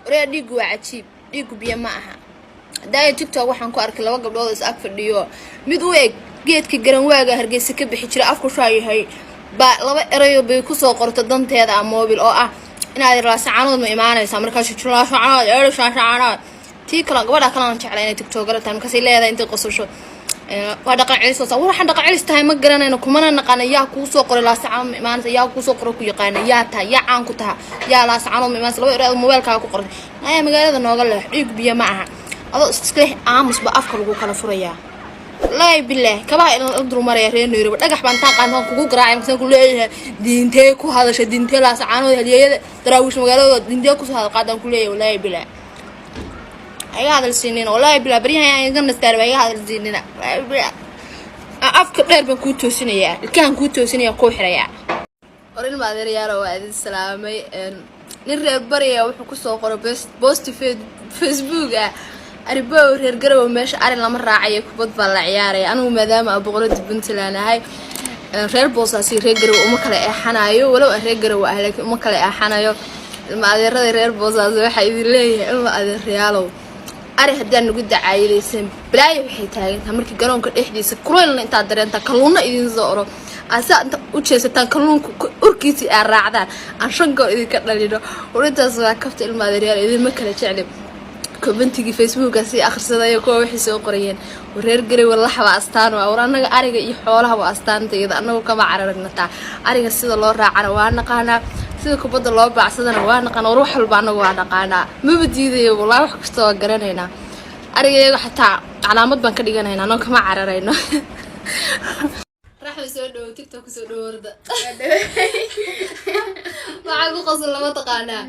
Oraa, dhiiggu waa cajiib, dhiiggu biyo ma aha. Hadaayo TikTok waxaan ku arkay laba gabdhood oo is ag fadhiyo, mid u eg geedka garanwaaga Hargeysa ka bixi jira, afku shaayahay baa laba erayo bay kusoo qorta danteeda ah moobil oo ah inaad Laascaanood ma imaanaysaa. Markaas Laascaanood, Laascaanood. Tii kale, gabadha kale aan jeclay inay TikTokara tahay, markaasay leedahay intay qososho, waa dhaqan celis. War, waxaan dhaqan celis tahay ma garanayno, kumana naqaana. Yaa kuu soo qoray Laascaanood ma imaanaysa? Yaa kuu soo qoray, ku yaqaana? Yaa tahay? Yaa caan ku taha? Yaa Laascaanood ma imaanaysa? Laba erayo mobaylkaaga ku qortay ayaa magaalada nooga leex. Dhiig biyo ma aha. Adoo isleh aamus ba afka lagu kala furayaa. Wallaahi bilaah, kabaha in la dulmaraya reer Nairobi, dhagax baan taa qaantaan kugu garaacay. Markaan ku leeyahay, diintee ku hadashay? Diintee Laascaanood, halyeeyada Daraawiish magaaladooda diintee kusoo hadal qaadaan ku leeyahay? Wallaahi bilaah, iga hadal siinina. Wallaahi bilaah, baryahan iga nastaar baa iga hadal siinina. Wallaahi bilaah, afka dheer baan kuu toosinayaa, ilkahan kuu toosinaya, kuu xirayaa. Orin ma adeeryaalo, waa idin salaamay. Nin reer bariya wuxuu kusoo qoray post-i Facebook ah: "Aribow reer Garowe, meesha arin lama raacayo, kubad baa la ciyaaraya." Anigu maadaama aan boqorada Puntland ahay, reer Boosaasi reer Garowe uma kala eexanayo, walow aan reer Garowe ah, laakiin uma kala eexanayo. Ilma adeerada reer Boosaaso waxaa idin leeyahay: ilma adeerayaalow, ari haddaan nagu dacaayadayseen, balaayo waxay taagantahay markii garoonka dhexdiisa kuleylna intaad dareentaan, kalluunna idin soo oro, asaa inta u jeesataan, kalluunka urkiisii aad raacdaan, aan shan goor idinka dhalino. Warintaas waa kafta, ilma adeeryaal, idinma kala jecli. Comment-igii Facebooka sii akhrisadayo, kuwa waxay soo qorayeen: "Reer Garowe laxba astaan waa." War, annaga ariga iyo xoolaha waa astaanta iyada, annagu kama cararagnataa. Ariga sida loo raacana waa naqaanaa, sida kubadda loo baacsadana waa naqaanaa. War, wax walba annagu waa dhaqaanaa, maba diidayo wallahi, wax kasta waa garanaynaa. Ariga iyaga xataa calaamad baan ka dhiganaynaa, annagu kama cararayno. Raxma, soo dhowo TikTok, soo dhowo. Warda, waxaa ku qosol lama taqaanaa,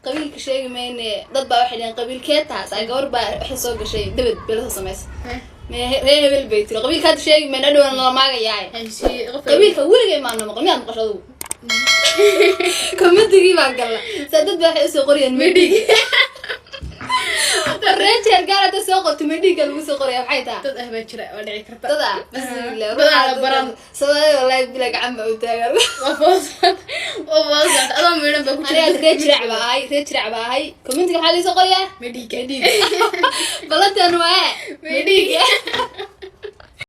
qabiilka sheegi mayne. Dad baa waxay dhaheen, "Qabiilkee taas?" Ay gabar baa waxay soo gashay dabad bela soo samaysa, reer hebel bay tiri. Qabiilka hadda sheegi mayne, adhowna nala maagayaay. Qabiilka weligay maana maqal, miyaad maqasho adigu? Comment-igii baa galla saa, dad baa waxay usoo qorayaan medhig. Reer gaar hadda soo qorto, medhiga lagu soo qoraya, maxay tahay? Dad ah baa jira, waa dhici karta. Dad ah, bismillah. Dad aan la baran. Soomaalida, wallahi bila, gacan baa u taagan. Waa foosad, waa foosad, adoo miidhan baa ku Aniga jira. Reer Jirac baa ahay, reer Jirac baa ahay. Comment-iga maxaa liisoo qorayaa? Medhiga. Balantan waa Medhiga.